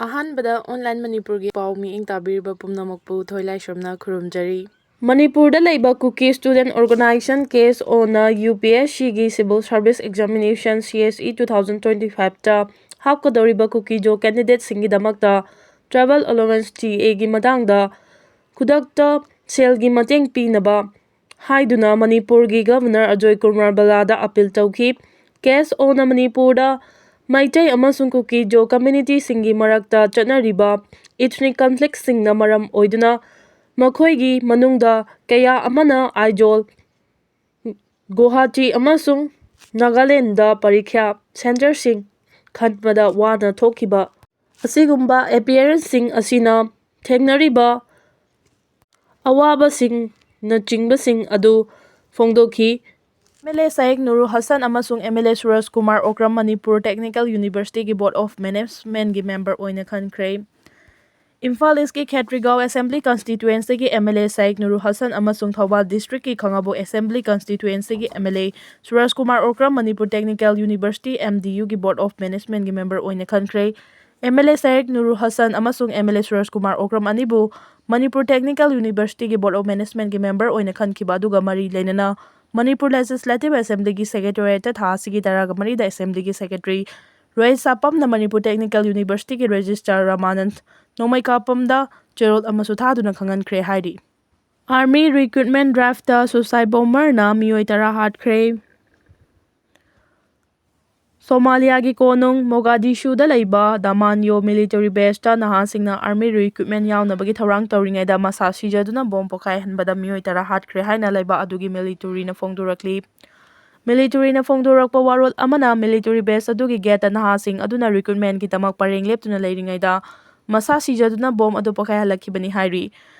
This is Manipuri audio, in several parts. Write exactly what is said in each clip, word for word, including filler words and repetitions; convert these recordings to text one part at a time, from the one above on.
ꯑꯍꯥꯟꯕꯗ ꯑꯣꯟꯂꯥꯏꯟ ꯃꯅꯤꯄꯨꯔꯒꯤ ꯄꯥꯎ ꯃꯤꯠꯌꯦꯡ ꯇꯥꯕꯤꯔꯤꯕ ꯄꯨꯝꯅꯃꯛꯄꯨ ꯊꯣꯏꯂꯥꯏꯁ꯭ꯔꯝꯅ ꯈꯨꯔꯨꯝꯖꯔꯤ꯫ ꯃꯅꯤꯄꯨꯔꯗ ꯂꯩꯕ ꯀꯨꯀꯤ ꯁ꯭ꯇꯨꯗꯦꯟꯠ ꯑꯣꯔꯒꯅꯥꯏꯖꯦꯁꯟ ꯀꯦ ꯑꯦꯁ ꯑꯣꯅ ꯌꯨ ꯄꯤ ꯑꯦꯁ ꯁꯤꯒꯤ civil service examination C S E two thousand twenty ꯐꯥꯏꯚꯇ ꯍꯥꯞꯀꯗꯧꯔꯤꯕ ꯀꯨꯀꯤꯖꯣ ꯀꯦꯟꯗꯤꯗꯦꯠꯁꯤꯡꯒꯤꯗꯃꯛꯇ ꯇ꯭ꯔꯥꯏꯕꯦꯜ ꯑꯦꯂꯣꯋꯦꯟꯁ ꯇꯤ ꯑꯦꯒꯤ ꯃꯇꯥꯡꯗ ꯈꯨꯗꯛꯇ ꯁꯦꯜꯒꯤ ꯃꯇꯦꯡ ꯄꯤꯅꯕ ꯍꯥꯏꯗꯨꯅ ꯃꯅꯤꯄꯨꯔꯒꯤ ꯒꯚꯔꯅꯔ ꯑꯖꯣꯏ ꯀꯨꯃꯥꯔ ꯕꯂꯥꯗ ꯑꯄꯤꯜ ꯇꯧꯈꯤ꯫ ꯀꯦ ꯑꯦꯁ ꯑꯣꯅ ꯃꯅꯤꯄꯨꯔꯗ ꯃꯩꯇꯩ ꯑꯃꯁꯨꯡ ꯀꯨꯀꯤꯖꯣ ꯀꯝꯃ꯭ꯌꯨꯅꯤꯇꯤꯁꯤꯡꯒꯤ ꯃꯔꯛꯇ ꯆꯠꯅꯔꯤꯕ ꯏꯊꯅꯤꯛ ꯀꯟꯐ꯭ꯂꯤꯛꯁꯤꯡꯅ ꯃꯔꯝ ꯑꯣꯏꯗꯨꯅ ꯃꯈꯣꯏꯒꯤ ꯃꯅꯨꯡꯗ ꯀꯌꯥ ꯑꯃꯅ ꯑꯥꯏꯖꯣꯜ, ꯒꯨꯋꯥꯍꯥꯇꯤ ꯑꯃꯁꯨꯡ ꯅꯥꯒꯥꯂꯦꯟꯗ ꯄꯔꯤꯈ꯭ꯌꯥ ꯁꯦꯟꯇꯔꯁꯤꯡ ꯈꯟꯕꯗ ꯋꯥꯅ ꯊꯣꯛꯈꯤꯕ ꯑꯁꯤꯒꯨꯝꯕ ꯑꯦꯄꯤꯌꯔꯦꯟꯁꯁꯤꯡ ꯑꯁꯤꯅ ꯊꯦꯡꯅꯔꯤꯕ ꯑꯋꯥꯕꯁꯤꯡꯅꯆꯤꯡꯕꯁꯤꯡ ꯑꯗꯨ ꯐꯣꯡꯗꯣꯛꯈꯤ꯫ M L A Shaikh Nuru Hasan ꯑꯃꯁꯨꯡ M L A Suraj Kumar Okram Manipur technical ꯌꯨꯅꯤꯚꯔꯁꯤꯇꯤꯒꯤ ꯕꯣꯔꯗ ꯑꯣꯐ ꯃꯦꯅꯦꯖꯃꯦꯟꯠꯒꯤ ꯃꯦꯝꯕꯔ ꯑꯣꯏꯅ ꯈꯟꯈ꯭ꯔꯦ꯫ ꯏꯝꯐꯥꯜ ꯏꯁꯀꯤ ꯈꯦꯇ꯭ꯔꯤꯒꯥꯎ ꯑꯦꯁꯦꯝꯕ꯭ꯂꯤ ꯀꯟꯁꯇꯤꯇ꯭ꯋꯦꯟꯁꯤꯒꯤ M L A Shaikh Nuru Hasan ꯑꯃꯁꯨꯡ ꯊꯧꯕꯥꯜ ꯗꯤꯁꯇ꯭ꯔꯤꯛꯀꯤ ꯈꯥꯉꯕꯣꯛ ꯑꯦꯁꯦꯝꯕ꯭ꯂꯤ ꯀꯟꯁꯇꯤꯇ꯭ꯋꯦꯟꯁꯤꯒꯤ M L A Suraj Kumar Okram Manipur technical university, M D ꯌꯨꯒꯤ ꯕꯣꯔꯗ ꯑꯣꯐ ꯃꯦꯅꯦꯖꯃꯦꯟꯠꯒꯤ ꯃꯦꯝꯕꯔ ꯑꯣꯏꯅ ꯈꯟꯈ꯭ꯔꯦ꯫ M L A Shaikh Nuru Hasan ꯑꯃꯁꯨꯡ M L A Suraj Kumar Okram ꯑꯅꯤꯕꯨ ꯃꯅꯤꯄꯨꯔ ꯇꯦꯛꯅꯤꯀꯦꯜ ꯌꯨꯅꯤꯚꯔꯁꯤꯇꯤꯒꯤ ꯕꯣꯔꯗ ꯑꯣꯐ ꯃꯦꯅꯦꯖꯃꯦꯟꯠꯒꯤ ꯃꯦꯝꯕꯔ ꯑꯣꯏꯅ ꯈꯟꯈꯤꯕ ꯑꯗꯨꯒ ꯃꯔꯤ ꯂꯩꯅꯅ ꯃꯅꯤꯄꯨꯔ ꯂꯦꯖꯤꯁꯂꯦꯇꯤꯚ ꯑꯦꯁꯦꯝꯕ꯭ꯂꯤꯒꯤ ꯁꯦꯀ꯭ꯔꯦꯇꯦꯔꯤꯌꯦꯠꯇ ꯊꯥ ꯑꯁꯤꯒꯤ ꯇꯔꯥꯒ ꯃꯔꯤꯗ ꯑꯦꯁꯦꯝꯕ꯭ꯂꯤꯒꯤ ꯁꯦꯀ꯭ꯔꯦꯇꯔꯤ ꯔꯣꯍꯤꯠ ꯁꯥꯄꯝꯅ ꯃꯅꯤꯄꯨꯔ ꯇꯦꯛꯅꯤꯀꯦꯜ ꯌꯨꯅꯤꯚꯔꯁꯤꯇꯤꯒꯤ ꯔꯦꯖꯤꯁꯇ꯭ꯔꯥꯔ ꯔꯃꯥꯅꯟꯗ ꯅꯣꯡꯃꯩꯀꯥꯄꯝꯗ ꯆꯦꯔꯣꯜ ꯑꯃꯁꯨ ꯊꯥꯗꯨꯅ ꯈꯪꯍꯟꯈ꯭ꯔꯦ ꯍꯥꯏꯔꯤ꯫ ꯑꯥꯔꯃꯤ ꯔꯤꯀ꯭ꯔꯨꯠꯃꯦꯟ ꯗ꯭ꯔꯥꯏꯚꯇ ꯁꯨꯏꯁꯥꯏꯗ ꯕꯣꯝꯕꯔꯅ ꯃꯤꯑꯣꯏ ꯇꯔꯥ ꯍꯥꯠꯈ꯭ꯔꯦ꯫ ꯁꯣꯃꯥꯂꯤꯌꯥꯒꯤ ꯀꯣꯅꯨꯡ ꯃꯣꯒꯥꯗꯤꯁꯨꯗ ꯂꯩꯕ ꯗꯃꯥꯟꯌꯣ ꯃꯤꯂꯤꯇꯔꯤ ꯕꯦꯁꯇ ꯅꯍꯥꯁꯤꯡꯅ ꯑꯥꯔꯃꯤ ꯔꯤꯀ꯭ꯔꯨꯠꯃꯦꯟ ꯌꯥꯎꯅꯕꯒꯤ ꯊꯧꯔꯥꯡ ꯇꯧꯔꯤꯉꯩꯗ ꯃꯁꯥ ꯁꯤꯖꯗꯨꯅ ꯕꯣꯝ ꯄꯣꯈꯥꯏꯍꯟꯕꯗ ꯃꯤꯑꯣꯏ ꯇꯔꯥ ꯍꯥꯠꯈ꯭ꯔꯦ ꯍꯥꯏꯅ ꯂꯩꯕꯥꯛ ꯑꯗꯨꯒꯤ ꯃꯤꯂꯤꯇꯔꯤꯅ ꯐꯣꯡꯗꯣꯔꯛꯂꯤ꯫ ꯃꯤꯂꯤꯇꯔꯤꯅ ꯐꯣꯡꯗꯣꯔꯛꯄ ꯋꯥꯔꯣꯜ ꯑꯃꯅ ꯃꯤꯂꯤꯇꯔꯤ ꯕꯦꯁ ꯑꯗꯨꯒꯤ ꯒꯦꯠꯇ ꯅꯍꯥꯁꯤꯡ ꯑꯗꯨꯅ ꯔꯤꯀ꯭ꯔꯨꯠꯃꯦꯟꯒꯤꯗꯃꯛ ꯄꯔꯦꯡ ꯂꯦꯞꯇꯨꯅ ꯂꯩꯔꯤꯉꯩꯗ ꯃꯁꯥ ꯁꯤꯖꯗꯨꯅ ꯕꯣꯝ ꯑꯗꯨ ꯄꯣꯈꯥꯏꯍꯜꯂꯛꯈꯤꯕꯅꯤ ꯍꯥꯏꯔꯤ꯫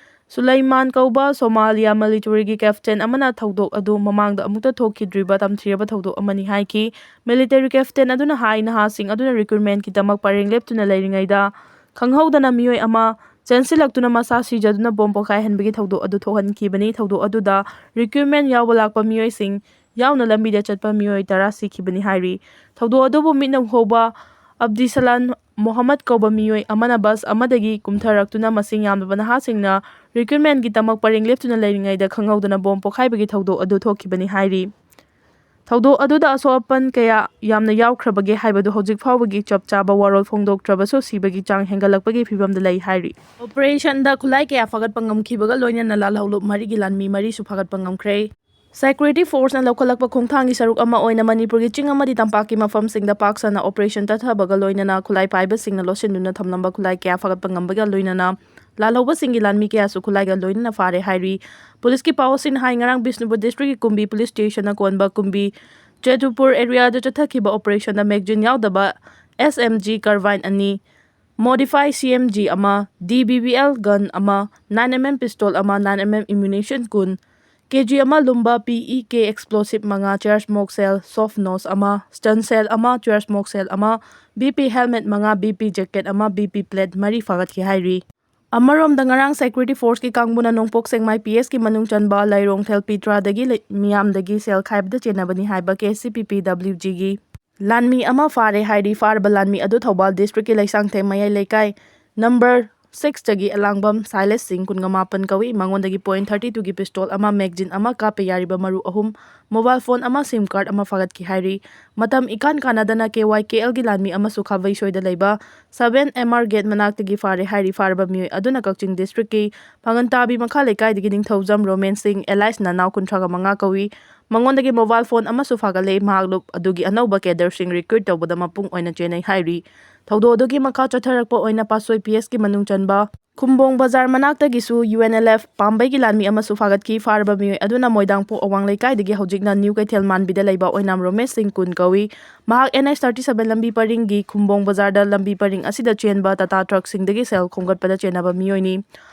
ꯁꯨꯂꯩꯃꯥꯟ ꯀꯧꯕ ꯁꯣꯃꯥꯂꯤꯌꯥ ꯃꯤꯂꯤꯇꯔꯤꯒꯤ ꯀꯦꯞꯇꯦꯟ ꯑꯃꯅ ꯊꯧꯗꯣꯛ ꯑꯗꯨ ꯃꯃꯥꯡꯗ ꯑꯃꯨꯛꯇ ꯊꯣꯛꯈꯤꯗ꯭ꯔꯤꯕ ꯇꯝꯊꯤꯔꯕ ꯊꯧꯗꯣꯛ ꯑꯃꯅꯤ ꯍꯥꯏꯈꯤ꯫ ꯃꯤꯂꯤꯇꯔꯤ ꯀꯦꯞꯇꯦꯟ ꯑꯗꯨꯅ ꯍꯥꯏ, ꯅꯍꯥꯁꯤꯡ ꯑꯗꯨꯅ ꯔꯤꯀ꯭ꯔꯨꯠꯃꯦꯟꯒꯤꯗꯃꯛ ꯄꯔꯦꯡ ꯂꯦꯞꯇꯨꯅ ꯂꯩꯔꯤꯉꯩꯗ ꯈꯪꯍꯧꯗꯅ ꯃꯤꯑꯣꯏ ꯑꯃ ꯆꯦꯟꯁꯤꯜꯂꯛꯇꯨꯅ ꯃꯁꯥ ꯁꯤꯖꯗꯨꯅ ꯕꯣꯝ ꯄꯣꯈꯥꯏꯍꯟꯕꯒꯤ ꯊꯧꯗꯣꯛ ꯑꯗꯨ ꯊꯣꯛꯍꯟꯈꯤꯕꯅꯤ꯫ ꯊꯧꯗꯣꯛ ꯑꯗꯨꯗ ꯔꯤꯀ꯭ꯔꯨꯠꯃꯦꯟ ꯌꯥꯎꯕ ꯂꯥꯛꯄ ꯃꯤꯑꯣꯏꯁꯤꯡ ꯌꯥꯎꯅ ꯂꯝꯕꯤꯗ ꯆꯠꯄ ꯃꯤꯑꯣꯏ ꯇꯔꯥ ꯁꯤꯈꯤꯕꯅꯤ ꯍꯥꯏꯔꯤ꯫ ꯊꯧꯗꯣꯛ ꯑꯗꯨꯕꯨ ꯃꯤꯠꯅ ꯎꯍꯧꯕ ꯑꯕꯗꯤꯁꯂꯥꯟ ꯃꯣꯍꯝꯃꯗ ꯀꯧꯕ ꯃꯤꯑꯣꯏ ꯑꯃꯅ ꯕꯁ ꯑꯃꯗꯒꯤ ꯀꯨꯝꯊꯔꯛꯇꯨꯅ ꯃꯁꯤꯡ ꯌꯥꯝꯂꯕ ꯅꯍꯥꯁꯤꯡꯅ ꯔꯤꯀ꯭ꯔꯨꯠꯃꯦꯟꯒꯤ ꯇꯃꯛ ꯄꯔꯦꯡ ꯂꯦꯞꯇꯨꯅ ꯂꯩꯔꯤꯉꯩꯗ ꯈꯪꯍꯧꯗꯅ ꯕꯣꯝ ꯄꯣꯈꯥꯏꯕꯒꯤ ꯊꯧꯗꯣꯛ ꯑꯗꯨ ꯊꯣꯛꯈꯤꯕꯅꯤ ꯍꯥꯏꯔꯤ꯫ ꯊꯧꯗꯣꯛ ꯑꯗꯨꯗ ꯑꯁꯣꯛ ꯑꯄꯟ ꯀꯌꯥ ꯌꯥꯝꯅ ꯌꯥꯎꯈ꯭ꯔꯕꯒꯦ ꯍꯥꯏꯕꯗꯨ ꯍꯧꯖꯤꯛ ꯐꯥꯎꯕꯒꯤ ꯆꯞ ꯆꯥꯕ ꯋꯥꯔꯣꯜ ꯐꯣꯡꯗꯣꯛꯇ꯭ꯔꯕꯁꯨ ꯁꯤꯕꯒꯤ ꯆꯥꯡ ꯍꯦꯟꯒꯠꯂꯛꯄꯒꯤ ꯐꯤꯕꯝꯗ ꯂꯩ ꯍꯥꯏꯔꯤ꯫ ꯑꯣꯄꯔꯦꯁꯟꯗ ꯈꯨꯠꯂꯥꯏ ꯀꯌꯥ ꯐꯥꯒꯠꯄ ꯉꯝꯈꯤꯕꯒ ꯂꯣꯏꯅꯅ ꯂꯥꯜꯍꯧꯂꯨꯞ ꯃꯔꯤꯒꯤ ꯂꯥꯟꯃꯤ ꯃꯔꯤꯁꯨ ꯐꯥꯒꯠꯄ ꯉꯝꯈ꯭ꯔꯦ꯫ ꯁꯦꯀ꯭ꯌꯨꯔꯤꯇꯤ ꯐꯣꯔꯁꯅ ꯂꯧꯈꯠꯂꯛꯄ ꯈꯣꯡꯊꯥꯡꯒꯤ ꯁꯔꯨꯛ ꯑꯃ ꯑꯣꯏꯅ ꯃꯅꯤꯄꯨꯔꯒꯤ ꯆꯤꯡ ꯑꯃꯗꯤ ꯇꯝꯄꯥꯛꯀꯤ ꯃꯐꯝꯁꯤꯡꯗ ꯄꯥꯛ ꯁꯟꯅ ꯑꯣꯄꯔꯦꯁꯟ ꯆꯠꯊꯕꯒ ꯂꯣꯏꯅꯅ ꯈꯨꯠꯂꯥꯏ ꯄꯥꯏꯕꯁꯤꯡꯅ ꯂꯣꯠꯁꯤꯟꯗꯨꯅ ꯊꯝꯂꯝꯕ ꯈꯨꯠꯂꯥꯏ ꯀꯌꯥ ꯐꯥꯒꯠꯄ ꯉꯝꯕꯒ ꯂꯣꯏꯅꯅ ꯂꯥꯜꯍꯧꯕꯁꯤꯡꯒꯤ ꯂꯥꯟꯃꯤ ꯀꯌꯥꯁꯨ ꯈꯨꯠꯂꯥꯏꯒ ꯂꯣꯏꯅꯅ ꯐꯥꯔꯦ ꯍꯥꯏꯔꯤ꯫ ꯄꯨꯂꯤꯁꯀꯤ ꯄꯥꯎꯁꯤꯡ ꯍꯥꯏ, ꯉꯔꯥꯡ ꯕꯤꯁꯅꯨꯄꯨꯔ ꯗꯤꯁꯇ꯭ꯔꯤꯛꯀꯤ ꯀꯨꯝꯕꯤ ꯄꯨꯂꯤꯁ ꯁ꯭ꯇꯦꯁꯟꯅ ꯀꯣꯟꯕ ꯀꯨꯝꯕꯤ ꯆꯦꯇꯨꯄꯨꯔ ꯑꯦꯔꯤꯌꯥꯗ ꯆꯠꯊꯈꯤꯕ ꯑꯣꯄꯔꯦꯁꯟꯗ ꯃꯦꯒꯖꯤꯟ ꯌꯥꯎꯗꯕ ꯑꯦꯁ ꯑꯦꯝ ꯖꯤ ꯀꯥꯔꯕꯥꯏꯟ ꯑꯅꯤ, ꯃꯣꯗꯤꯐꯥꯏ ꯁꯤ ꯑꯦꯝ ꯖꯤ ꯑꯃ, D B B L gun ꯑꯃ, ꯅꯥꯏꯟ ꯑꯦꯝ ꯑꯦꯝ ꯄꯤꯁꯇꯣꯜ ꯑꯃ, ꯅꯥꯏꯟ ꯑꯦꯝ ꯑꯦꯝ ꯑꯦꯃꯨꯅꯤꯁꯟ ꯀꯨꯟ, ꯀꯦ ꯖꯤ ꯑꯃ ꯂꯨꯝꯕ ꯄꯤ ꯏ ꯀꯦ ꯑꯦꯛꯁꯄ꯭ꯂꯣꯁꯤꯞ ꯃꯉꯥ, ꯆꯔꯆ ꯃꯣꯛ ꯁꯦꯜ, ꯁꯣꯐ ꯅꯣꯁ ꯑꯃ, ꯁ꯭ꯇꯟ ꯁꯦꯜ ꯑꯃ, ꯆꯔꯆ ꯃꯣꯛ ꯁꯦꯜ ꯑꯃ, ꯕꯤ ꯄꯤ ꯍꯦꯜꯃꯦꯠ ꯃꯉꯥ, ꯕꯤ ꯄꯤ ꯖꯦꯀꯦꯠ ꯑꯃ, ꯕꯤ ꯄꯤ ꯄ꯭ꯂꯦꯠ ꯃꯔꯤ ꯐꯥꯒꯠꯈꯤ ꯍꯥꯏꯔꯤ꯫ ꯑꯃꯔꯣꯝꯗ, ꯉꯔꯥꯡ ꯁꯦꯀ꯭ꯌꯨꯔꯤꯇꯤ ꯐꯣꯔꯁꯀꯤ ꯀꯥꯡꯕꯨꯅ ꯅꯣꯡꯄꯣꯛ ꯁꯦꯛꯃꯥꯏ ꯄꯤ ꯑꯦꯁꯀꯤ ꯃꯅꯨꯡ ꯆꯟꯕ ꯂꯩꯔꯣꯡꯊꯦꯜ ꯄꯤꯇ꯭ꯔꯥꯗꯒꯤ ꯂꯩ-, ꯃꯤꯌꯥꯝꯗꯒꯤ ꯁꯦꯜ ꯈꯥꯏꯕꯗ ꯆꯦꯟꯅꯕꯅꯤ ꯍꯥꯏꯕ ꯀꯦ ꯁꯤ ꯄꯤ ꯄꯤ ꯗꯕ꯭ꯂꯤꯎ ꯖꯤꯒꯤ ꯂꯥꯟꯃꯤ ꯑꯃ ꯐꯥꯔꯦ ꯍꯥꯏꯔꯤ꯫ ꯐꯥꯔꯕ ꯂꯥꯟꯃꯤ ꯑꯗꯨ ꯊꯧꯕꯥꯜ ꯗꯤꯁꯇ꯭ꯔꯤꯛꯀꯤ ꯂꯩꯁꯥꯡꯊꯦꯝ ꯃꯌꯥꯏ ꯂꯩꯀꯥꯏ ꯅꯝꯕꯔ ꯁꯤꯛꯁꯇꯒꯤ ꯑꯂꯥꯡꯕꯝ ꯁꯥꯏꯂꯦꯁ ꯁꯤꯡ, ꯀꯨꯟꯒ ꯃꯥꯄꯟ ꯀꯧꯏ꯫ ꯃꯉꯣꯟꯗꯒꯤ ꯄꯣꯏꯟ ꯊꯥꯔꯇꯤ ꯇꯨꯒꯤ ꯄꯤꯁꯇꯣꯜ ꯑꯃ, ꯃꯦꯒꯖꯤꯟ ꯑꯃ, ꯀꯥꯞꯄ ꯌꯥꯔꯤꯕ ꯃꯔꯨ ꯑꯍꯨꯝ, ꯃꯣꯕꯥꯏꯜ ꯐꯣꯟ ꯑꯃ, ꯁꯤꯝ ꯀꯥꯔꯗ ꯑꯃ ꯐꯥꯒꯠꯈꯤ ꯍꯥꯏꯔꯤ꯫ ꯃꯇꯝ ꯏꯀꯥꯟ ꯀꯥꯟꯅꯗꯅ ꯀꯦ ꯋꯥꯏ ꯀꯦ ꯑꯦꯜꯒꯤ ꯂꯥꯟꯃꯤ ꯑꯃꯁꯨ ꯈꯥꯕꯩ ꯁꯣꯏꯗ ꯂꯩꯕ ꯁꯚꯦꯟ ꯑꯦꯝ ꯑꯥꯔ ꯒꯦꯠ ꯃꯅꯥꯛꯇꯒꯤ ꯐꯥꯔꯦ ꯍꯥꯏꯔꯤ꯫ ꯐꯥꯔꯕ ꯃꯤꯑꯣꯏ ꯑꯗꯨꯅ ꯀꯛꯆꯤꯡ ꯗꯤꯁꯇ꯭ꯔꯤꯛꯀꯤ ꯐꯥꯉꯟꯇꯥꯕꯤ ꯃꯈꯥ ꯂꯩꯀꯥꯏꯗꯒꯤ ꯅꯤꯡꯊꯧꯖꯝ ꯔꯣꯃꯦꯟ ꯁꯤꯡ, ꯑꯦꯂꯥꯏꯁ ꯅꯅꯥꯎ, ꯀꯨꯟꯊ꯭ꯔꯥꯒ ꯃꯉꯥ ꯀꯧꯏ꯫ ꯃꯉꯣꯟꯗꯒꯤ ꯃꯣꯕꯥꯏꯜ ꯐꯣꯟ ꯑꯃꯁꯨ ꯐꯥꯒꯠꯂꯦ꯫ ꯃꯍꯥꯛ ꯂꯨꯞ ꯑꯗꯨꯒꯤ ꯑꯅꯧꯕ ꯀꯦꯗꯔꯁꯤꯡ ꯔꯤꯀ꯭ꯔꯨꯠ ꯇꯧꯕꯗ ꯃꯄꯨꯡ ꯑꯣꯏꯅ ꯆꯦꯟꯅꯩ ꯍꯥꯏꯔꯤ꯫ ꯊꯧꯗꯣꯛ ꯑꯗꯨꯒꯤ ꯃꯈꯥ ꯆꯠꯊꯔꯛꯄ ꯑꯣꯏꯅ ꯄꯥꯠꯁꯣꯏ ꯄꯤ ꯑꯦꯁꯀꯤ ꯃꯅꯨꯡ ꯆꯟꯕ ꯈꯨꯝꯕꯣꯡ ꯕꯖꯥꯔ ꯃꯅꯥꯛꯇꯒꯤꯁꯨ ꯌꯨ ꯑꯦꯟ ꯑꯦꯜ ꯑꯦꯐ ꯄꯥꯝꯕꯩꯒꯤ ꯂꯥꯟꯃꯤ ꯑꯃꯁꯨ ꯐꯥꯒꯠꯈꯤ꯫ ꯐꯥꯔꯕ ꯃꯤꯑꯣꯏ ꯑꯗꯨꯅ ꯃꯣꯏꯗꯥꯡꯄꯣꯛ ꯑꯋꯥꯡ ꯂꯩꯀꯥꯏꯗꯒꯤ ꯍꯧꯖꯤꯛꯅ ꯅ꯭ꯌꯨ ꯀꯩꯊꯦꯜ ꯃꯥꯟꯕꯤꯗ ꯂꯩꯕ ꯑꯣꯏꯅꯥꯝ ꯔꯣꯃꯦꯁ ꯁꯤꯡ, ꯀꯨꯟ ꯀꯧꯏ꯫ ꯃꯍꯥꯛ ꯑꯦꯟ ꯑꯩꯆ ꯊꯥꯔꯇꯤ ꯁꯚꯦꯟ ꯂꯝꯕꯤ ꯄꯔꯤꯡꯒꯤ ꯈꯨꯝꯕꯣꯡ ꯕꯖꯥꯔꯗ ꯂꯝꯕꯤ ꯄꯔꯤꯡ ꯑꯁꯤꯗ ꯆꯦꯟꯕ ꯇꯥꯇꯥ ꯇ꯭ꯔꯛꯁꯤꯡꯗꯒꯤ ꯁꯦꯜ ꯈꯣꯝꯒꯠꯄꯗ ꯆꯦꯟꯅꯕ ꯃꯤꯑꯣꯏꯅꯤ꯫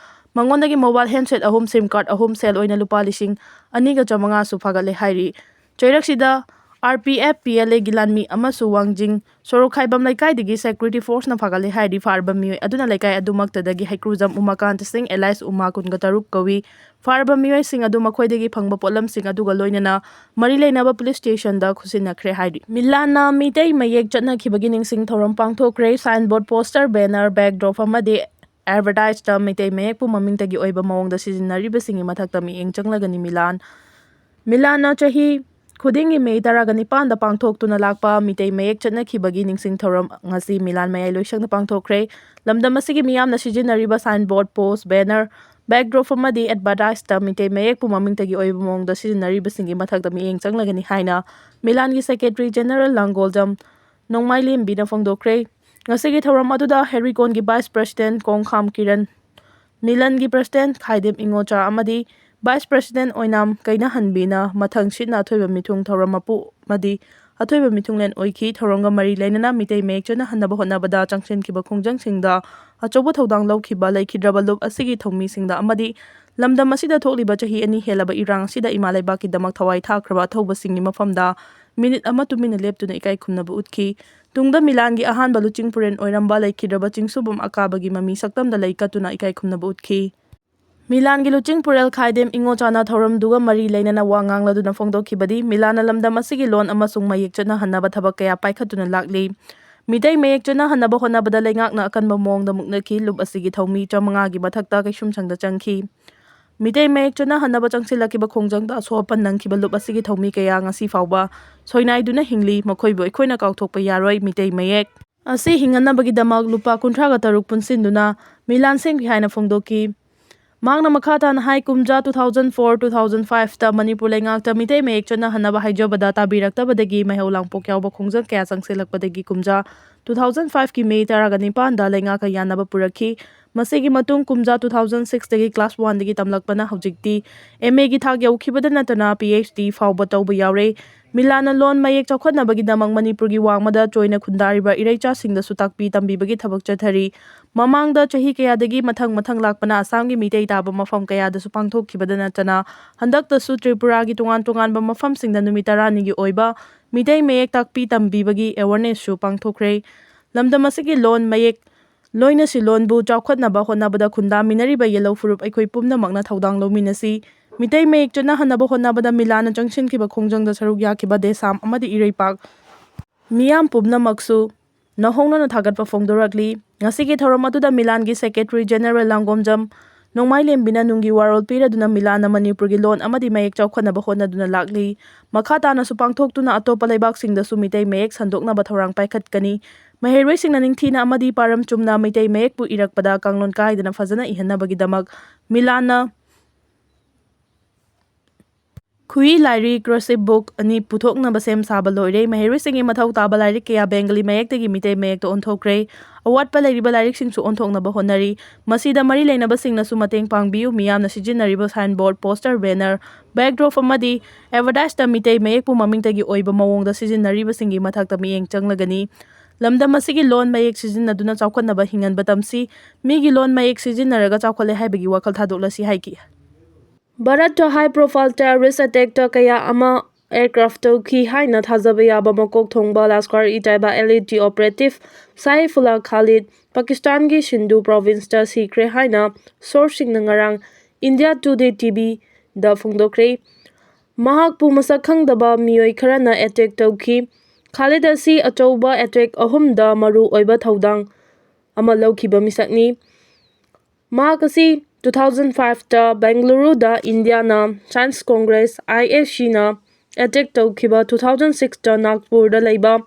ꯃꯉꯣꯟꯗꯒꯤ ꯃꯣꯕꯥꯏꯜ ꯍꯦꯟꯁꯦꯠ ꯑꯍꯨꯝ, ꯁꯤꯝ ꯀꯥꯔꯗ ꯑꯍꯨꯝ, ꯁꯦꯜ ꯑꯣꯏꯅ ꯂꯨꯄꯥ ꯂꯤꯁꯤꯡ ꯑꯅꯤꯒ ꯆꯥꯃꯉꯥꯁꯨ ꯐꯥꯒꯠꯂꯦ ꯍꯥꯏꯔꯤ꯫ ꯆꯩꯔꯛꯁꯤꯗ RPF PLAꯒꯤ ꯂꯥꯟꯃꯤ ꯑꯃꯁꯨ ꯋꯥꯡꯖꯤꯡ ꯁꯣꯔꯣꯛꯈꯥꯏꯕꯝ ꯂꯩꯀꯥꯏꯗꯒꯤ security forceꯅ ꯐꯥꯒꯠꯂꯦ ꯍꯥꯏꯔꯤ꯫ ꯐꯥꯔꯕ ꯃꯤꯑꯣꯏ ꯑꯗꯨꯅ ꯂꯩꯀꯥꯏ ꯑꯗꯨꯃꯛꯇꯗꯒꯤ ꯍꯩꯀ꯭ꯔꯨꯖꯝ ꯎꯃꯥꯀꯥꯟꯇ ꯁꯤꯡ alias ꯎꯃꯥ ꯀꯨꯟꯒ ꯇꯔꯨꯛ ꯀꯧꯏ꯫ ꯐꯥꯔꯕ ꯃꯤꯑꯣꯏꯁꯤꯡ ꯑꯗꯨ ꯃꯈꯣꯏꯗꯒꯤ ꯐꯪꯕ ꯄꯣꯠꯂꯝꯁꯤꯡ ꯑꯗꯨꯒ ꯂꯣꯏꯅꯅ ꯃꯔꯤ ꯂꯩꯅꯕ police stationꯗ ꯈꯨꯠꯁꯤꯟꯅꯈ꯭ꯔꯦ ꯍꯥꯏꯔꯤ꯫ ꯃꯤꯂꯥꯟꯅ ꯃꯤꯇꯩ ꯃꯌꯦꯛ ꯆꯠꯅꯈꯤꯕꯒꯤ ꯅꯤꯡꯁꯤꯡ ꯊꯧꯔꯝ ꯄꯥꯡꯊꯣꯛꯈ꯭ꯔꯦ꯫ Signboard, poster, banner, backdrop ꯑꯃꯗꯤ advertiseꯇ ꯃꯤꯇꯩ ꯃꯌꯦꯛꯄꯨ ꯃꯃꯤꯡꯇꯒꯤ ꯑꯣꯏꯕ ꯃꯑꯣꯡꯗ ꯁꯤꯖꯤꯟꯅꯔꯤꯕꯁꯤꯡꯒꯤ ꯃꯊꯛꯇ ꯃꯤꯠꯌꯦꯡ ꯆꯪꯂꯒꯅꯤ ꯃꯤꯂꯥꯟ꯫ ꯃꯤꯂꯥꯟꯅ ꯆꯍꯤ ꯈꯨꯗꯤꯡꯒꯤ ꯃꯦ ꯇꯔꯥꯒ ꯅꯤꯄꯥꯟꯗ ꯄꯥꯡꯊꯣꯛꯇꯨꯅ ꯂꯥꯛꯄ ꯃꯤꯇꯩ ꯃꯌꯦꯛ ꯆꯠꯅꯈꯤꯕꯒꯤ ꯅꯤꯡꯁꯤꯡ ꯊꯧꯔꯝ ꯉꯁꯤ ꯃꯤꯂꯥꯟ ꯃꯌꯥꯏ ꯂꯣꯏꯁꯪꯗ ꯄꯥꯡꯊꯣꯛꯈ꯭ꯔꯦ꯫ ꯂꯝꯗꯝ ꯑꯁꯤꯒꯤ ꯃꯤꯌꯥꯝꯅ ꯁꯤꯖꯤꯟꯅꯔꯤꯕ signboard, post, banner, backdrop ꯑꯃꯗꯤ advertiseꯇ ꯃꯤꯇꯩ ꯃꯌꯦꯛꯄꯨ ꯃꯃꯤꯡꯇꯒꯤ ꯑꯣꯏꯕ ꯃꯑꯣꯡꯗ ꯁꯤꯖꯤꯟꯅꯔꯤꯕꯁꯤꯡꯒꯤ ꯃꯊꯛꯇ ꯃꯤꯠꯌꯦꯡ ꯆꯪꯂꯒꯅꯤ ꯍꯥꯏꯅ ꯃꯤꯂꯥꯟꯒꯤ secretary general ꯂꯥꯡꯒꯣꯜꯖꯝ ꯅꯣꯡꯃꯥꯏꯂꯦꯝꯕꯤꯅ ꯐꯣꯡꯗꯣꯛꯈ꯭ꯔꯦ꯫ ꯉꯁꯤꯒꯤ ꯊꯧꯔꯝ ꯑꯗꯨꯗ ꯍꯦꯔꯤꯀꯣꯟꯒꯤ vice president ꯀꯣꯡꯈꯥꯝ ꯀꯤꯔꯟ, ꯃꯤꯂꯟꯒꯤ president ꯈꯥꯏꯗꯦꯝ ꯏꯉꯣꯆꯥ ꯑꯃꯗꯤ vice president ꯑꯣꯏꯅꯥꯝ ꯀꯩꯅꯍꯟꯕꯤꯅ ꯃꯊꯪ ꯁꯤꯠꯅ ꯑꯊꯣꯏꯕ ꯃꯤꯊꯨꯡ ꯊꯧꯔꯝ ꯃꯄꯨ ꯑꯃꯗꯤ ꯑꯊꯣꯏꯕ ꯃꯤꯊꯨꯡꯂꯦꯟ ꯑꯣꯏꯈꯤ꯫ ꯊꯧꯔꯝꯒ ꯃꯔꯤ ꯂꯩꯅꯅ ꯃꯤꯇꯩ ꯃꯌꯦꯛ ꯆꯠꯅꯍꯟꯅꯕ ꯍꯣꯠꯅꯕꯗ ꯆꯪꯁꯤꯟꯈꯤꯕ ꯈꯣꯡꯖꯪꯁꯤꯡꯗ ꯑꯆꯧꯕ ꯊꯧꯗꯥꯡ ꯂꯧꯈꯤꯕ ꯂꯩꯈꯤꯗ꯭ꯔꯕ ꯂꯨꯞ ꯑꯁꯤꯒꯤ ꯊꯧꯃꯤꯁꯤꯡꯗ ꯑꯃꯗꯤ ꯂꯝꯗꯝ ꯑꯁꯤꯗ ꯊꯣꯛꯂꯤꯕ ꯆꯍꯤ ꯑꯅꯤ ꯍꯦꯜꯂꯕ ꯏꯔꯥꯡ ꯑꯁꯤꯗ ꯏꯃꯥ ꯂꯩꯕꯥꯛꯀꯤꯗꯃꯛ ꯊꯋꯥꯏ ꯊꯥꯈ꯭ꯔꯕ ꯑꯊꯧꯕꯁꯤꯡꯒꯤ ꯃꯐꯝꯗ ꯃꯤꯅꯤꯠ ꯑꯃ ꯇꯨꯃꯤꯟꯅ ꯂꯦꯞꯇꯨꯅ ꯏꯀꯥꯏ ꯈꯨꯝꯅꯕ ꯎꯠꯈꯤ꯫ ꯇꯨꯡꯗ ꯃꯤꯂꯥꯟꯒꯤ ꯑꯍꯥꯟꯕ ꯂꯨꯆꯤꯡ ꯄꯨꯔꯦꯜ ꯑꯣꯏꯔꯝꯕ ꯂꯩꯈꯤꯗ꯭ꯔꯕ ꯆꯤꯡꯁꯨꯕꯝ ꯑꯀꯥꯕꯒꯤ ꯃꯃꯤ ꯁꯛꯇꯝꯗ ꯂꯩ ꯀꯠꯇꯨꯅ ꯏꯀꯥꯏ ꯈꯨꯝꯅꯕ ꯎꯠꯈꯤ꯫ ꯃꯤꯂꯥꯟꯒꯤ ꯂꯨꯆꯤꯡ ꯄꯨꯔꯦꯜ ꯈꯥꯏꯗꯦꯝ ꯏꯉꯣꯆꯥꯅ ꯊꯧꯔꯝꯗꯨꯒ ꯃꯔꯤ ꯂꯩꯅꯅ ꯋꯥ ꯉꯥꯡꯂꯗꯨꯅ ꯐꯣꯡꯗꯣꯛꯈꯤꯕꯗꯤ, ꯃꯤꯂꯥꯟꯅ ꯂꯝꯗꯝ ꯑꯁꯤꯒꯤ ꯂꯣꯟ ꯑꯃꯁꯨꯡ ꯃꯌꯦꯛ ꯆꯠꯅꯍꯟꯅꯕ ꯊꯕꯛ ꯀꯌꯥ ꯄꯥꯏꯈꯠꯇꯨꯅ ꯂꯥꯛꯂꯤ꯫ ꯃꯤꯇꯩ ꯃꯌꯦꯛ ꯆꯠꯅꯍꯟꯅꯕ ꯍꯣꯠꯅꯕꯗ ꯂꯩꯉꯥꯛꯅ ꯑꯀꯟꯕ ꯃꯑꯣꯡꯗ ꯃꯨꯛꯅꯈꯤ꯫ ꯂꯨꯞ ꯑꯁꯤꯒꯤ ꯊꯧꯃꯤ ꯆꯥꯃꯉꯥꯒꯤ ꯃꯊꯛꯇ ꯀꯩꯁꯨꯝꯁꯪꯗ ꯆꯪꯈꯤ꯫ ꯃꯤꯇꯩ ꯃꯌꯦꯛ ꯆꯠꯅꯍꯟꯅꯕ ꯆꯪꯁꯤꯜꯂꯛꯈꯤꯕ ꯈꯣꯡꯖꯪꯗ ꯑꯁꯣꯛ ꯑꯄꯟ ꯅꯪꯈꯤꯕ ꯂꯨꯞ ꯑꯁꯤꯒꯤ ꯊꯧꯃꯤ ꯀꯌꯥ ꯉꯁꯤ ꯐꯥꯎꯕ ꯁꯣꯏꯅꯥꯏꯗꯨꯅ ꯍꯤꯡꯂꯤ꯫ ꯃꯈꯣꯏꯕꯨ ꯑꯩꯈꯣꯏꯅ ꯀꯥꯎꯊꯣꯛꯄ ꯌꯥꯔꯣꯏ꯫ ꯃꯤꯇꯩ ꯃꯌꯦꯛ ꯑꯁꯤ ꯍꯤꯡꯍꯟꯅꯕꯒꯤꯗꯃꯛ ꯂꯨꯄꯥ ꯀꯨꯟꯊ꯭ꯔꯥꯒ ꯇꯔꯨꯛ ꯄꯨꯟꯁꯤꯟꯗꯨꯅ ꯃꯤꯂꯥꯟ ꯁꯦꯝꯈꯤ ꯍꯥꯏꯅ ꯐꯣꯡꯗꯣꯛꯈꯤ꯫ ꯃꯍꯥꯛꯅ ꯃꯈꯥ ꯇꯥꯅ ꯍꯥꯏ, ꯀꯨꯝꯖꯥ two thousand four, two thousand fiveꯇ Manipur ꯂꯩꯉꯥꯛꯇ Meitei ꯃꯌꯦꯛ ꯆꯠꯅꯍꯟꯅꯕ ꯍꯥꯏꯖꯕꯗ ꯇꯥꯕꯤꯔꯛꯇꯕꯗꯒꯤ ꯃꯩꯍꯧ ꯂꯥꯡꯄꯣꯛ ꯌꯥꯎꯕ ꯈꯣꯡꯖꯪ ꯀꯌꯥ ꯆꯪꯁꯤꯜꯂꯛꯄꯗꯒꯤ ꯀꯨꯝꯖꯥ two thousand fiveꯀꯤ ꯃꯦ ꯇꯔꯥꯒ ꯅꯤꯄꯥꯟꯗ ꯂꯩꯉꯥꯛꯀ ꯌꯥꯅꯕ ꯄꯨꯔꯛꯈꯤ꯫ ꯃꯁꯤꯒꯤ ꯃꯇꯨꯡ ꯀꯨꯝꯖꯥ two thousand sixꯇꯒꯤ class oneꯗꯒꯤ ꯇꯝꯂꯛꯄꯅ ꯍꯧꯖꯤꯛꯇꯤ MAꯒꯤ ꯊꯥꯛ ꯌꯧꯈꯤꯕꯗ ꯅꯠꯇꯅ PhD ꯐꯥꯎꯕ ꯇꯧꯕ ꯌꯥꯎꯔꯦ꯫ ꯃꯤꯂꯥꯟꯅ ꯂꯣꯟ ꯃꯌꯦꯛ ꯆꯥꯎꯈꯠꯅꯕꯒꯤꯗꯃꯛ ꯃꯅꯤꯄꯨꯔꯒꯤ ꯋꯥꯡꯃꯗ ꯆꯣꯏꯅ ꯈꯨꯟꯗꯥꯔꯤꯕ ꯏꯔꯩꯆꯥꯁꯤꯡꯗꯁꯨ ꯇꯥꯛꯄꯤ ꯇꯝꯕꯤꯕꯒꯤ ꯊꯕꯛ ꯆꯠꯊꯔꯤ꯫ ꯃꯃꯥꯡꯗ ꯆꯍꯤ ꯀꯌꯥꯗꯒꯤ ꯃꯊꯪ ꯃꯊꯪ ꯂꯥꯛꯄꯅ ꯑꯁꯥꯝꯒꯤ ꯃꯤꯇꯩ ꯇꯥꯕ ꯃꯐꯝ ꯀꯌꯥꯗꯁꯨ ꯄꯥꯡꯊꯣꯛꯈꯤꯕꯗ ꯅꯠꯇꯅ, ꯍꯟꯗꯛꯇꯁꯨ ꯇ꯭ꯔꯤꯄꯨꯔꯥꯒꯤ ꯇꯣꯉꯥꯟ ꯇꯣꯉꯥꯟꯕ ꯃꯐꯝꯁꯤꯡꯗ ꯅꯨꯃꯤꯠ ꯇꯔꯥꯅꯤꯒꯤ ꯑꯣꯏꯕ ꯃꯤꯇꯩ ꯃꯌꯦꯛ ꯇꯥꯛꯄꯤ ꯇꯝꯕꯤꯕꯒꯤ awarenessꯁꯨ ꯄꯥꯡꯊꯣꯛꯈ꯭ꯔꯦ꯫ ꯂꯝꯗꯝ ꯑꯁꯤꯒꯤ ꯂꯣꯟ ꯃꯌꯦꯛ ꯂꯣꯏꯅꯁꯤ ꯂꯣꯟꯕꯨ ꯆꯥꯎꯈꯠꯅꯕ ꯍꯣꯠꯅꯕꯗ ꯈꯨꯟꯗꯥꯃꯤꯟꯅꯔꯤꯕ ꯌꯦꯜꯍꯧ ꯐꯨꯔꯨꯞ ꯑꯩꯈꯣꯏ ꯄꯨꯝꯅꯃꯛꯅ ꯊꯧꯗꯥꯡ ꯂꯧꯃꯤꯟꯅꯁꯤ꯫ ꯃꯤꯇꯩ ꯃꯌꯦꯛ ꯆꯠꯅꯍꯟꯅꯕ ꯍꯣꯠꯅꯕꯗ ꯃꯤꯂꯥꯟꯅ ꯆꯪꯁꯤꯟꯈꯤꯕ ꯈꯣꯡꯖꯪꯗ ꯁꯔꯨꯛ ꯌꯥꯈꯤꯕ ꯗꯦꯁꯥꯝ ꯑꯃꯗꯤ ꯏꯔꯩꯄꯥꯛ ꯃꯤꯌꯥꯝ ꯄꯨꯝꯅꯃꯛꯁꯨ ꯅꯧꯍꯧꯅꯅ ꯊꯥꯒꯠꯄ ꯐꯣꯡꯗꯣꯔꯛꯂꯤ꯫ ꯉꯁꯤꯒꯤ ꯊꯧꯔꯝ ꯑꯗꯨꯗ ꯃꯤꯂꯥꯟꯒꯤ Secretary General ꯂꯥꯡꯒꯣꯝꯖꯝ ꯅꯣꯡꯃꯥꯏꯂꯦꯝꯕꯤꯅ ꯅꯨꯡꯒꯤ ꯋꯥꯔꯣꯜ ꯄꯤꯔꯗꯨꯅ ꯃꯤꯂꯥꯟꯅ ꯃꯅꯤꯄꯨꯔꯒꯤ ꯂꯣꯟ ꯑꯃꯗꯤ ꯃꯌꯦꯛ ꯆꯥꯎꯈꯠꯅꯕ ꯍꯣꯠꯅꯗꯨꯅ ꯂꯥꯛꯂꯤ꯫ ꯃꯈꯥ ꯇꯥꯅꯁꯨ ꯄꯥꯡꯊꯣꯛꯇꯨꯅ ꯑꯇꯣꯞꯄ ꯂꯩꯕꯥꯛꯁꯤꯡꯗꯁꯨ ꯃꯤꯇꯩ ꯃꯌꯦꯛ ꯁꯟꯗꯣꯛꯅꯕ ꯊꯧꯔꯥꯡ ꯄꯥꯏꯈꯠꯀꯅꯤ꯫ ꯃꯍꯩꯔꯣꯏꯁꯤꯡꯅ ꯅꯤꯡꯊꯤꯅ ꯑꯃꯗꯤ ꯄꯥꯔꯝ ꯆꯨꯝꯅ ꯃꯤꯇꯩ ꯃꯌꯦꯛꯄꯨ ꯏꯔꯛꯄꯗ ꯀꯥꯡꯂꯣꯟ ꯀꯥꯏꯗꯅ ꯐꯖꯅ ꯏꯍꯟꯅꯕꯒꯤꯗꯃꯛ ꯃꯤꯂꯥꯟꯅ ꯈꯨꯏ ꯂꯥꯏꯔꯤ cursive book ꯑꯅꯤ ꯄꯨꯊꯣꯛꯅꯕ ꯁꯦꯝ ꯁꯥꯕ ꯂꯣꯏꯔꯦ꯫ ꯃꯍꯩꯔꯣꯏꯁꯤꯡꯒꯤ ꯃꯊꯧ ꯇꯥꯕ ꯂꯥꯏꯔꯤꯛ ꯀꯌꯥ ꯕꯦꯡꯒꯂꯤ ꯃꯌꯦꯛꯇꯒꯤ ꯃꯤꯇꯩ ꯃꯌꯦꯛꯇ ꯑꯣꯟꯊꯣꯛꯈ꯭ꯔꯦ꯫ ꯑꯋꯥꯠꯄ ꯂꯩꯔꯤꯕ ꯂꯥꯏꯔꯤꯛꯁꯤꯡꯁꯨ ꯑꯣꯟꯊꯣꯛꯅꯕ ꯍꯣꯠꯅꯔꯤ꯫ ꯃꯁꯤꯗ ꯃꯔꯤ ꯂꯩꯅꯕꯁꯤꯡꯅꯁꯨ ꯃꯇꯦꯡ ꯄꯥꯡꯕꯤꯌꯨ꯫ ꯃꯤꯌꯥꯝꯅ ꯁꯤꯖꯤꯟꯅꯔꯤꯕ signboard, poster, banner, backdrop ꯑꯃꯗꯤ advertiseꯇ ꯃꯤꯇꯩ ꯃꯌꯦꯛꯄꯨ ꯃꯃꯤꯡꯇꯒꯤ ꯑꯣꯏꯕ ꯃꯑꯣꯡꯗ ꯁꯤꯖꯤꯟꯅꯔꯤꯕꯁꯤꯡꯒꯤ ꯃꯊꯛꯇ ꯃꯤꯠꯌꯦꯡ ꯆꯪꯂꯒꯅꯤ꯫ ꯂꯝꯗꯝ ꯑꯁꯤꯒꯤ ꯂꯣꯟ ꯃꯌꯦꯛ ꯁꯤꯖꯤꯟꯅꯗꯨꯅ ꯆꯥꯎꯈꯠꯅꯕ ꯍꯤꯡꯍꯟꯕ ꯇꯝꯁꯤ꯫ ꯃꯤꯒꯤ ꯂꯣꯟ ꯃꯌꯦꯛ ꯁꯤꯖꯤꯟꯅꯔꯒ ꯆꯥꯎꯈꯠꯂꯦ ꯍꯥꯏꯕꯒꯤ ꯋꯥꯈꯜ ꯊꯥꯗꯣꯛꯂꯁꯤ ꯍꯥꯏꯈꯤ꯫ ꯚꯥꯔꯠꯇ high profile terrorist attackꯇ ꯀꯌꯥ ꯑꯃ aircraft ꯇꯧꯈꯤ ꯍꯥꯏꯅ ꯊꯥꯖꯕ ꯌꯥꯕ ꯃꯀꯣꯛ ꯊꯣꯡꯕ ꯂꯁꯀꯔ-ꯏ-ꯇꯥꯏꯕꯥ elite operative ꯁꯥꯏꯐꯨꯜꯂꯥ ꯈꯥꯂꯤꯗ ꯄꯥꯀꯤꯁꯇꯥꯟꯒꯤ ꯁꯤꯟꯙꯨ provinceꯇ ꯁꯤꯈ꯭ꯔꯦ ꯍꯥꯏꯅ sourceꯁꯤꯡꯅ ꯉꯔꯥꯡ India Today TVꯗ ꯐꯣꯡꯗꯣꯛꯈ꯭ꯔꯦ꯫ ꯃꯍꯥꯛꯄꯨ ꯃꯁꯛ ꯈꯪꯗꯕ ꯃꯤꯑꯣꯏ ꯈꯔꯅ attack ꯇꯧꯈꯤ꯫ ꯈꯥꯂꯤꯗ ꯑꯁꯤ ꯑꯆꯧꯕ attack ꯑꯍꯨꯝꯗ ꯃꯔꯨ ꯑꯣꯏꯕ ꯊꯧꯗꯥꯡ ꯑꯃ ꯂꯧꯈꯤꯕ ꯃꯤꯁꯛꯅꯤ꯫ ꯃꯍꯥꯛ ꯑꯁꯤ two thousand fiveꯇ ꯕꯦꯡꯒꯂꯨꯔꯨꯗ Indiana Science Congress, ISCꯅ attack ꯇꯧꯈꯤꯕ two thousand sixꯇ ꯅꯥꯒꯄꯨꯔꯗ ꯂꯩꯕ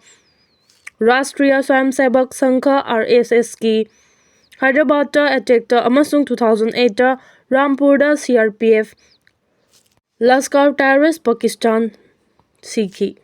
Rashtriya Swayamsevak Sangha, RSSꯀꯤ ꯍꯥꯏꯗ꯭ꯔꯕꯥꯗꯇ attackꯇ ꯑꯃꯁꯨꯡ two thousand eightꯇ ꯔꯥꯝꯄꯨꯔꯗ CRPF Lashkar terrorist Pakistan ꯁꯤꯈꯤ꯫